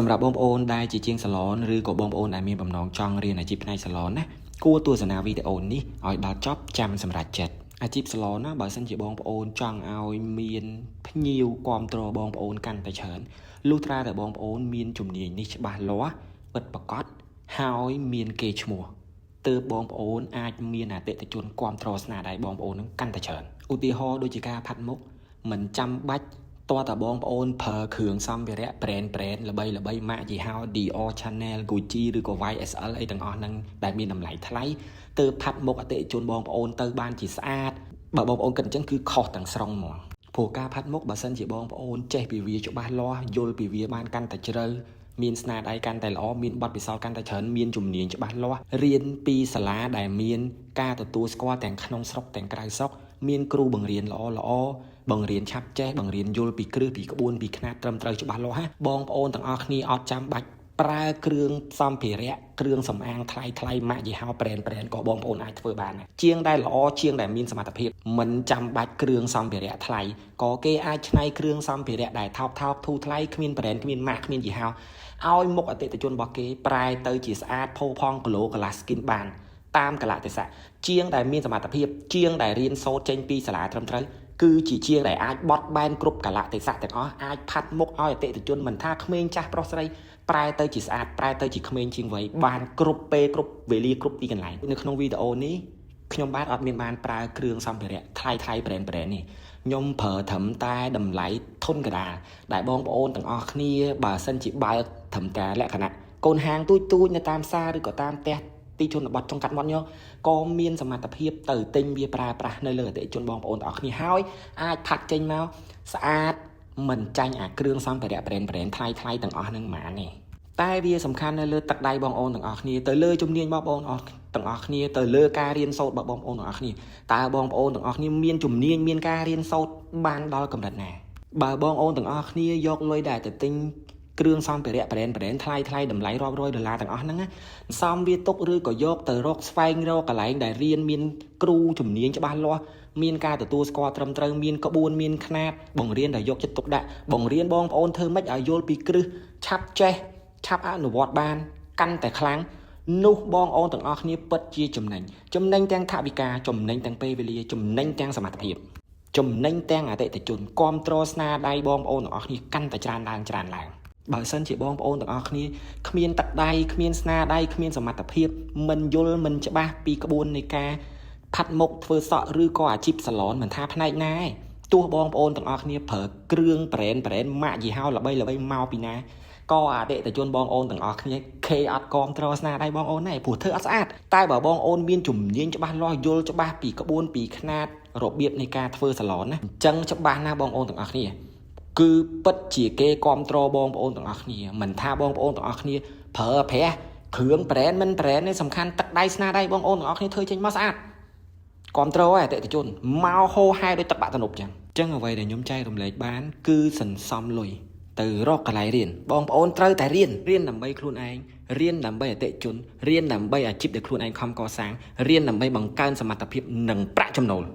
សម្រាប់បងប្អូនដែលជាជាងសាឡនឬក៏បងប្អូនដែលមានបំណងចង់រៀនអាជីពផ្នែកសាឡនណាគួរទស្សនាវីដេអូនេះឲ្យដល់ចប់ចាំសម្រាប់ចិត្តអាជីពសាឡនណាបើសិនជាបងប្អូនចង់ឲ្យមានភ្ញៀវគាំទ្របងប្អូនកាន់តែច្រើនលុះត្រាតែបងប្អូនមានជំនាញនេះច្បាស់លាស់ពិតប្រាកដហើយមានគេឈ្មោះ ទើបបងប្អូនអាចមានអតិថិជនគាំទ្រស្នាដៃបងប្អូននឹងកាន់តែច្រើនឧទាហរណ៍ដូចជាការផាត់មុខមិនចាំបាច់តើតើបងប្អូនប្រើគ្រឿងសម្ភារៈ brand brand ល្បីល្បីម៉ាកយីហោ Dior, Chanel, Gucci ឬក៏ YSL អីទាំងអស់ហ្នឹងដែលមានតម្លៃថ្លៃទើបផាត់មុខអតិថិជនបងប្អូនទៅបានជាស្អាតបើបងប្អូនគិតអញ្ចឹងគឺខុសទាំងស្រុងហ្មងព្រោះការផាត់មុខបើសិនជាបងប្អូនចេះពីវាច្បាស់លាស់យល់ពីវាបានកាន់តែជ្រៅមានស្នាដៃកាន់តែល្អមានបទពិសោធន៍កាន់តែច្រើនមានជំនាញច្បាស់លាស់រៀនពីសាលាដែលមានការទទួលស្គាល់ទាំងក្នុងស្រុកទាំងក្រៅស្រុកមានគ្រូបង្រៀនល្អល្អបង្រៀនឆាប់ចេះបង្រៀនយល់ពីគ្រឹះពីក្បួនពីខ្នាតត្រឹមត្រូវច្បាស់លាស់ណាបងប្អូនទាំងអស់គ្នាអត់ចាំបាច់ប្រើគ្រឿងសម្ភារៈគ្រឿងសម្អាងថ្លៃថ្លៃម៉ាកយីហោ brand brand ក៏បងប្អូនអាចធ្វើបានដែរជាងដែលល្អជាងដែលមានសមត្ថភាពមិនចាំបាច់គ្រឿងសម្ភារៈថ្លៃក៏គេអាចច្នៃគ្រឿងសម្ភារៈដែលថោកថោកធូរថ្លៃគ្មាន brand គ្មានម៉ាកគ្មានយីហោឲ្យមុខអតិថិជនរបស់គេប្រែទៅជាស្អាតផូរផង់ glow glass skin បានតាមកលៈទេសៈជាងដែលមានសមត្ថភាពជាងដែលរៀនសូត្រចេញពីសាលាត្រឹមត្រូវគឺជាជាងដែលអាចបត់បែនគ្រប់កលៈទេសៈទាំងអស់អាចផាត់មុខឲ្យអតិថិជនមិនថាក្មេងចាស់ប្រុសស្រីប្រែទៅជាស្អាតប្រែទៅជាក្មេងជាងវ័យបានគ្រប់ពេលគ្រប់វេលាគ្រប់ទីកន្លែងនៅក្នុងវីដេអូនេះខ្ញុំបាទអត់មានបានប្រើគ្រឿងសម្ភារៈថ្លៃថ្លៃ brand brand នេះខ្ញុំប្រើត្រឹមតែតម្លៃធុនកដាលដែលបងប្អូនទាំងអស់គ្នាបើសិនជាបើកត្រឹមតែលក្ខណៈកូនហាងទូចទូចនៅតាមផ្សារឬក៏តាមផ្ទះទីជនបទចុងកាត់មាត់ញក៏មានសមត្ថភាពទៅទិញវាប្រើប្រាស់នៅលើអតិថិជនបងប្អូនទាំងអស់គ្នាហើយអាចផាត់ចេញមកស្អាតមិនចាញ់អាគ្រឿងសម្ភារៈ brand brand ថ្លៃថ្លៃទាំងអស់ហ្នឹងហ្មងនេះតែវាសំខាន់នៅលើទឹកដៃបងប្អូនទាំងអស់គ្នាទៅលើជំនាញបងប្អូនទាំងអស់គ្នាទៅលើការរៀនសូត្ររបស់បងប្អូនទាំងអស់គ្នាតើបងប្អូនទាំងអស់គ្នាមានជំនាញមានការរៀនសូត្របានដល់កម្រិតណាបើបងប្អូនទាំងអស់គ្នាយកលុយដែលទៅទិញគ្រឿងសម្ភារៈ brand brand ថ្លៃថ្លៃតម្លៃរាប់រយដុល្លារទាំងអស់ហ្នឹងណាសំវាទុកឬក៏យកទៅរកស្វែងរកកន្លែងដែលរៀនមានគ្រូជំនាញច្បាស់លាស់មានការទទួលស្គាល់ត្រឹមត្រូវមានក្បួនមានខ្នាតបង្រៀនដែលយកចិត្តទុកដាក់បង្រៀនបងប្អូនធ្វើម៉េចឲ្យយល់ពីគ្រឹះឆាប់ចេះឆាប់អនុវត្តបានកាន់តែខ្លាំងនោះបងប្អូនទាំងអស់គ្នាពិតជាចំណេញចំណេញទាំងថវិកាចំណេញទាំងពេលវេលាចំណេញទាំងសមត្ថភាពចំណេញទាំងអតិថិជនគាំទ្រស្នាដៃបងប្អូនទាំងអស់គ្នាកាន់តែច្រើនឡើងច្រើនឡើងបើសិនជាបងប្អូនទាំងអស់គ្នាគ្មានទឹកដៃគ្មានស្នាដៃគ្មានសមត្ថភាពមិនយល់មិនច្បាស់ពីក្បួននៃការផាត់មុខធ្វើសក់ឬក៏អាជីពសាឡនមិនថាផ្នែកណាឯងទោះបងប្អូនទាំងអស់គ្នាប្រើគ្រឿង brand brand ម៉ាកយីហោល្បីល្បីមកពីណាក៏អតិថិជនបងប្អូនទាំងអស់គ្នាគេអត់គាំទ្រស្នាដៃបងប្អូនដែរព្រោះធ្វើអត់ស្អាតតែបើបងប្អូនមានជំនាញច្បាស់លាស់យល់ច្បាស់ពីក្បួនពីខ្នាតរបៀបនៃការធ្វើសាឡនណាអញ្ចឹងច្បាស់ណាស់បងប្អូនទាំងអស់គ្នាគឺពិតជាគេគាំទ្របងប្អូនទាំងអស់គ្នាមិនថាបងប្អូនទាំងអស់គ្នាប្រើប្រាស់គ្រឿង brand មិន brand នេះសំខាន់ទឹកដៃស្នាដៃបងប្អូនទាំងអស់គ្នាធ្វើចេញមកស្អាតគាំទ្រឲ្យអតិថិជនមកហោហែដោយទឹកបាក់ទំនប់ចឹងចឹងអ្វីដែលខ្ញុំចែករំលែកបានគឺសន្សំលុយទៅរកកន្លែងរៀនបងប្អូនត្រូវតែរៀនរៀនដើម្បីខ្លួនឯងរៀនដើម្បីអតិថិជនរៀនដើម្បីអាជីពដែលខ្លួនឯងខំកសាងរៀនដើម្បីបង្កើនសមត្ថភាពនិងប្រាក់ចំណូល។